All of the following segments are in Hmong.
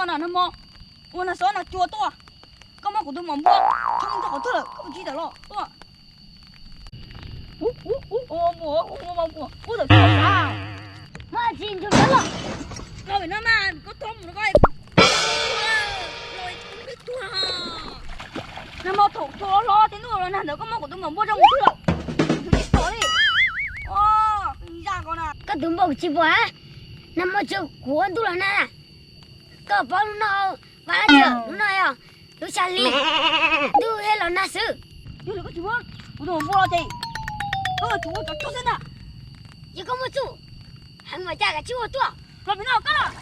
Nag hmo ua nag xob nag cua tuaj, koj muab kuv tus maum npua thoob rau qhov twg lawm, koj puas tsis tawm los tuaj? Ua, ua, ua, ua, ua, ua, ua, ua tawm tuaj sav. Muaj tsis nrug koj los. Los pem no mas koj thoob mus rau koj. Los ib tug tuag. Nag hmo thaum cua hlob hlob thiab ntuj los nag ntawd koj muab kuv tus maum npua rau mus twg lawm? Kuv tsis pom li. Ua, zaj ko na. Koj tus npua kuv tsis pom a. Nag hmo tsaus kuv ua ntuj los nag. Koj paub lub no, vaj lab tsawm lub no yog lub xya hli, ntuj thiaj los nag xwb. Yog li koj tsis muab kuv tus maum npua los ces koj yuav tsum ua tsov rog xwb ntag. Yog koj muaj txuj heev mas cas kav tsij ua tuaj. Los pem no koj los.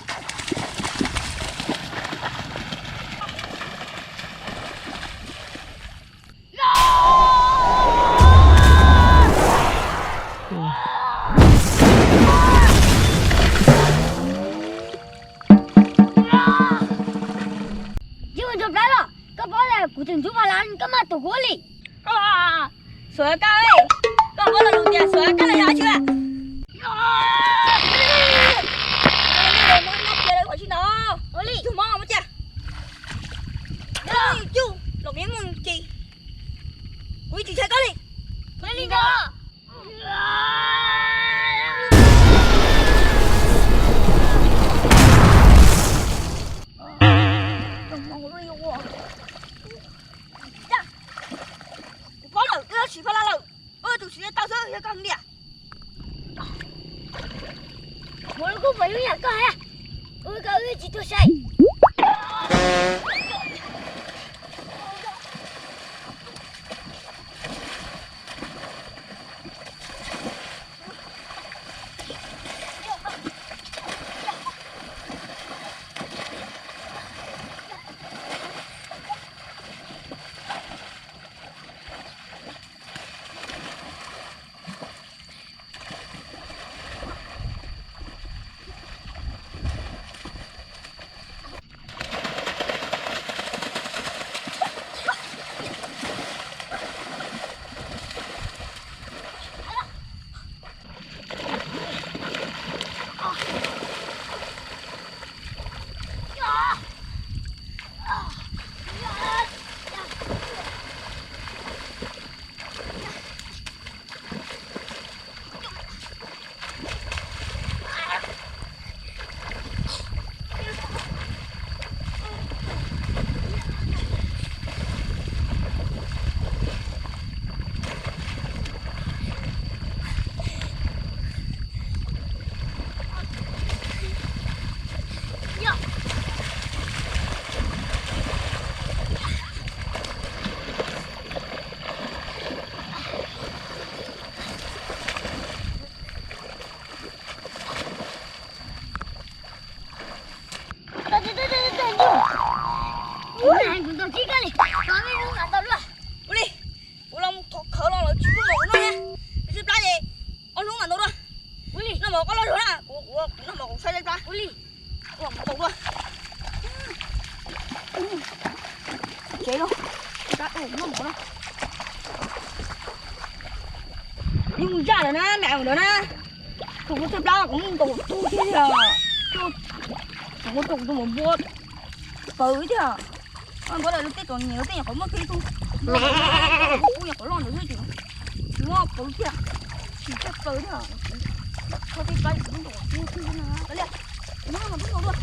Tsis ua nrog plab los, koj paub tias kuv tus ntsuj plig lawm koj mas tus kuv li. Suav Kab, koj paub lo lus tias Suav Kab los yog dab tsi lawm? Ua li, tus mob muab cia. Yog yus cug los kuv yeej muaj ntsis, kuv yeej tsis ntshai koj li. Ua li ntawd. Kuv paub lawm, wb tsis pab lab lawm, wb tus siv tau xwb yog koj hwv tiag. Muaj lub kub puas yog yam koj hais, wb koj wb tsis tuag sai. Ua li, kuv los mus thov khawv los lawv tsis pub noj na. Lawv tsis plab ces ob hnub mam noj dua. Ua li, noj mov koj loj zog na, kuv noj mov kuv saib lawv plab. Ua li, kuv los mus noj dua. Tsev los, noj mov na. Yeej mus zaj lawm na, mam mus lawm na. Thaum kuv tshaib plab kuv yeej ntaus tug thiab tiag. Thaum kuv thaum kuv tus maum npua pawv thiab. Npua lawv tej txom nyem lawv tej nyuam qhuav muaj kiag ib tug, kuv nyuam qhuav loj ntawd xwb ces tsis muaj pawv thiab, tsis tshaj pawv thiab. Kho tej plab kuv yeej ntaus tug thiab na. Kav liam, kuv muab noj mov tub nkaus dua.